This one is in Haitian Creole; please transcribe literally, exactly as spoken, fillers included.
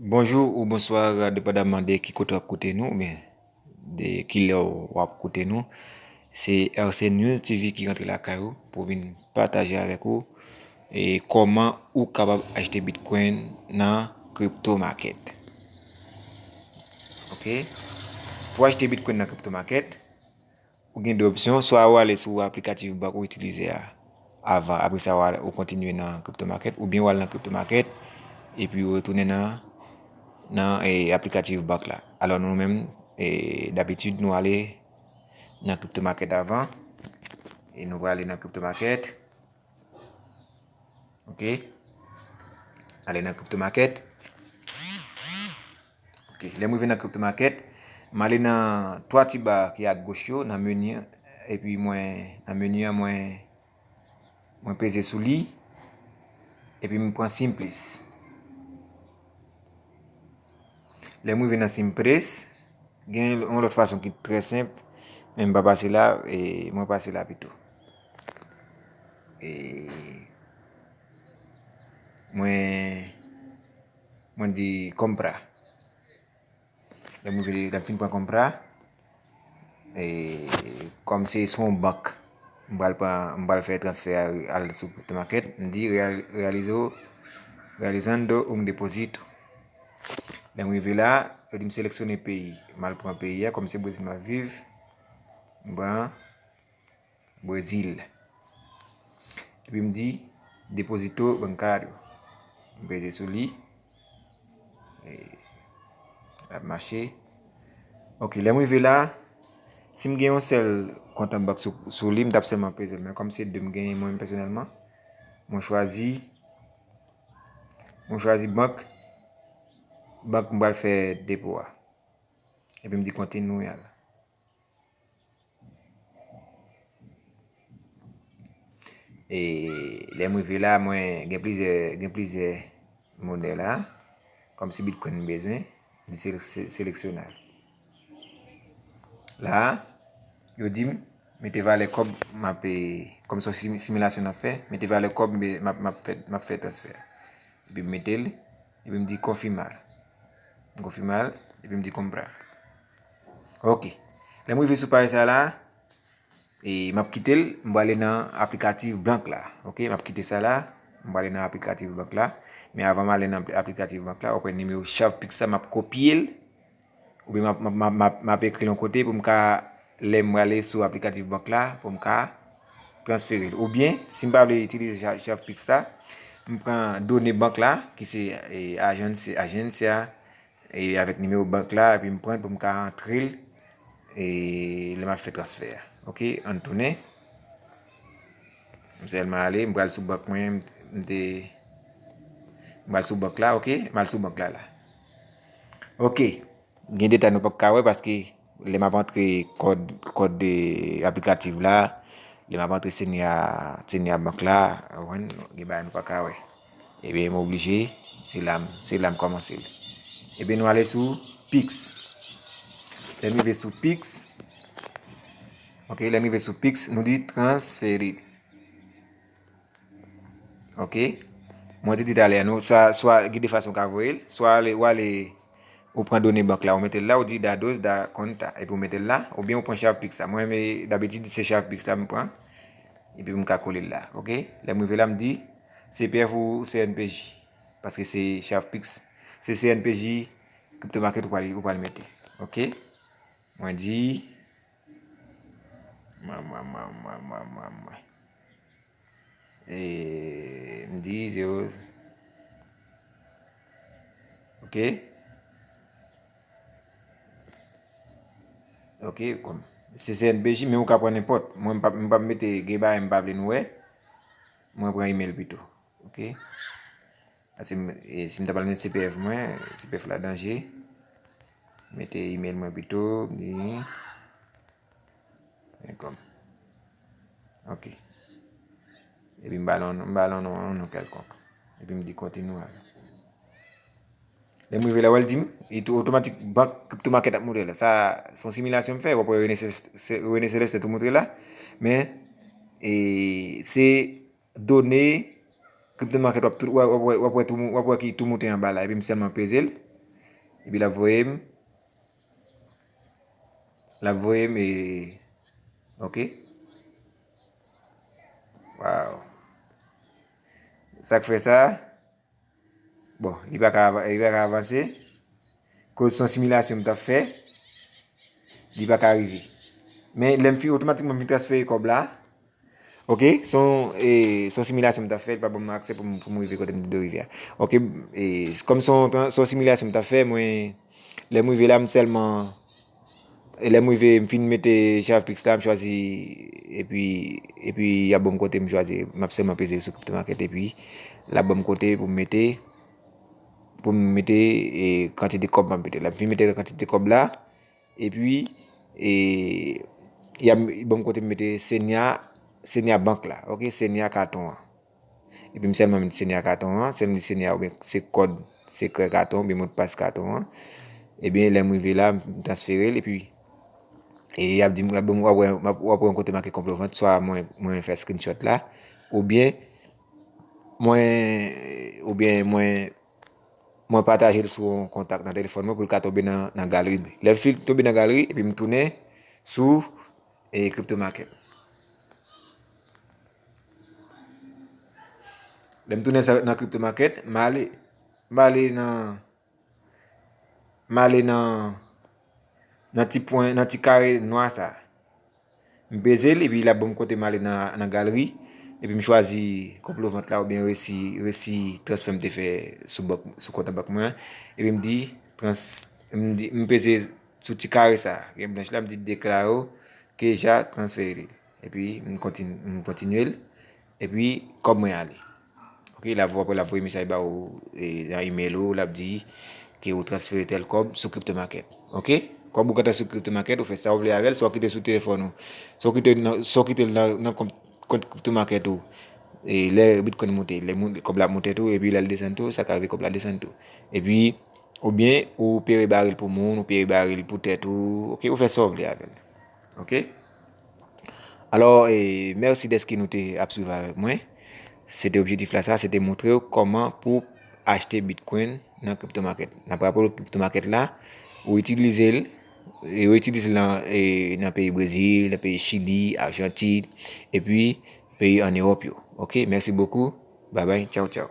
Bonjou ou bonswa, depandaman de ki kote w ap koute nou, oubyen de ki lè w ap koute nou. Se R C News T V ki rantre lakay ou pou vin pataje avèk ou e kòman ou kapab achte Bitcoin nan crypto market. Ok. Pou achte Bitcoin nan crypto market, ou gen de opsyon, swa ou ale sou aplikatif bank ou itilize a avan, apre sa ou al, ou kontinye nan crypto market, oubyen ou al nan crypto market, epi ou retounen nan, nan e, aplikatif bank la. Alò nou menm, e, dabitid nou ale nan crypto market avan, e nou prale nan crypto market. Ok. Ale nan crypto market. Ok, lè m rive nan crypto market, m ale nan twa ti ba ki agoch yo, nan meni an, epi mwen, nan meni an, mwen, mwen peze sou li, epi m pran Simplex. Lè m rive nan Simplex, gen yon lòt fason ki trè senp, men m pa pase la, e mwen pase la pito. E mwen, mwen di compra. Lè m rive, lè m fin pran compra, e kòm se sou yon bank, m pral pran, m pral fè transfè a al sou crypto market, m di real-, realizo, realizando un depósito. Lè m rive la, yo di m seleksyone peyi. M al pran peyi a, kòm se Brezil m ap viv, m pran Brezil. Epi m di depósito bancario. M peze sou li. E, l ap mache. Ok, lè m rive la, si m gen yon sèl kont an bank sou, sou li, m t ap sèlman peze l. Men kòm se de m genyen mwen menm pèsonèlman, mwen chwazi, mwen chwazi bank, bank m pral fè depo a. Epi m di kontinye al. E lè m rive la, mwen gen plizyè, gen plizyè monè la. Kòm se Bitcoin m bezwen, li se, se, seleksyonal. La, yo di m, mete valè kòb m ap, e, kòm se yon sim-, similasyon n ap fè, mete valè kòb m, m ap, m ap fè, m ap fè transfè a. Epi m mete l, epi m di konfime al. M konfime al, epi m di comprar. Ok. Lè m rive sou paj sa la, e m ap kite l, m prale nan aplikatif bank la. Ok, m ap kite sa la, m prale nan aplikatif bank la. Men avan m ale nan aplikatif bank la, ou pran nimewo Sharepix sa, m ap kopye l. Oubyen m ap, m ap, m ap, m ap, m ap ekri l yon kote pou m ka, lè m prale sou aplikatif bank la, pou m ka transfere l. Oubyen, si m pa vle itilize Sha-, Sharepix la, m pran done bank la, ki se, e, ajansi, ajansi a, e avèk nimewo bank la, epi m pran l pou m ka antre l, e lè m ap fè transfè a. Ok, ann tounen. M sèlman ale, m pral sou bank mwen, m te, m pral sou bank la, ok, m al sou bank la la. Ok, gen detay nou p ap ka wè paske lè m ap antre kòd, kòd de aplikatif la, lè m ap antre senya, senya bank la, ou konprann, gen bagay nou pa ka wè. Ebyen, m oblije, se la m, se la m kòmanse l. Ebyen, nou ale sou Pix. Lè m rive sou Pix, ok, lè m rive sou Pix, nou di transfere. Ok. Mwen te di talè a, nou, sa, swa, gen de fason w ka voye l, swa ale, ou ale, ou pran done bank la, ou mete l la, ou di dados da conta, epi ou mete l la, oubyen ou pran Sharepix la. Mwen, men, dabitid, se Sharepix la m pran, epi m ka kole l la, ok? Lè m rive la, m di C P F ou C N P J, paske se Sharepix, se C N P J, crypto market ou pral, ou pral mete, ok? Mwen di, mwen, mwen, mwen, mwen, mwen, mwen, mwen. E, m di zewo. Ok. Ok, kòm se C N P J, men ou ka pran nenpòt. Mwen, m p ap, m p ap mete, gen bagay m pa vle nou wè. Mwen pran email pito. Ok. Paske m, e, si m ta pral mete C P F mwen, C P F la danje. Mete email mwen pito, m di, men kòm. Ok. Epi m ba l yon, m ba l yon non, yon non kèlkonk. Epi m di kontinye al. Lè m rive la, wè l di m, li tou otomatik bank crypto market ap montre la. Sa, se yon similasyon m fè, w ap wè Rene Celestin, se, Rene Celestin tou montre la. Men, e, se done crypto market w ap tou, w ap, w ap, w ap wè tou, w ap wè ki tou monte anba la. Epi m sèlman peze l. Epi l ap voye m. L ap voye m e, ok. Wow. Sa k fè sa? Bon, li pa ka, li pa ka avanse. Koz se yon similasyon m t ap fè. Li pa ka rive. Men lè m fin otomatikman m fin transfere kòb la. Ok, se yon, e, se yon similasyon m t ap fè, li pa ban m aksè pou m, pou m rive kote m te dwe rive a. Ok, e, kòm se yon tran- se yon similasyon m t ap fè, mwen, lè m rive la, m sèlman, e lè m rive, m fin mete Sharepix la, m chwazi, epi, epi y ap ban m kote m chwazi, m ap sèlman peze sou Crypto Market, epi l ap ban m kote pou m mete, pou m mete, e, kantite kòb m ap mete la. M fin mete kantite kòb la, epi, e, y ap ban m kote m mete Senya, Senya Bank la, ok, Senya katon an. Epi m sèlman mete Senya katon an, sèlman di Senya oubyen se kòd sekrè katon oubyen modpas katon an. Ebyen, lè m rive la, m transfere l, epi, e, y ap di m, w ap wè, w ap wè yon kote make Comprovant, swa mwen, mwen fè screenshot la, oubyen mwen, oubyen mwen, mwen pataje l sou yon kontak nan telefòn mwen pou l ka tonbe nan, nan galri m. Lè l fin tonbe nan galri, epi m tounen sou, e, Crypto Market. Lè m tounen sa, nan Crypto Market, m ale, m ale nan, m ale nan, nan ti pwen, nan ti kare nwa sa. M peze l, epi l ap ban m kote m ale nan, nan galri, epi m chwazi Comprovant la oubyen resi, resi transfè m te fè sou bank, sou kont an bank mwen an, epi m di, trans, m di, m peze sou ti kare sa, gen blanch la, m di, déclare que j'ai transféré. Epi m kontin-, m kontinye l, epi kòb mwen ale. Ok, l ap, apre l ap voye mesaj ba ou, e, nan email ou, l ap di ke ou transfere tèl kòb sou Crypto Market. Ok? Kòb ou gentan sou Crypto Market, ou fè sa ou vle avè l, swa ou kite l sou telefòn ou, swa ou kite l nan, swa ou kite l nan, nan kont, kont Crypto Market ou. E lè Bitcoin monte, lè moun, kòb la ap monte tou, epi lè l desann tou, sa ka rive kòb la desann tou. Epi, oubyen ou pere baril pou moun, ou pere baril pou tèt ou, ok, ou fè sa ou vle avè l. Ok? Alò, e, mèsi dèske nou te ap swiv avèk mwen. Se te objektif la sa, se te montre w kòman pou achte Bitcoin nan Crypto Market. N ap raple w, Crypto Market la, ou itilize l, e, ou itilize l nan, e, nan peyi Brezil, nan peyi Chili, Ajantin, epi peyi an Ewòp yo. Ok, mèsi bokou. Bye bye, tchaw tchaw.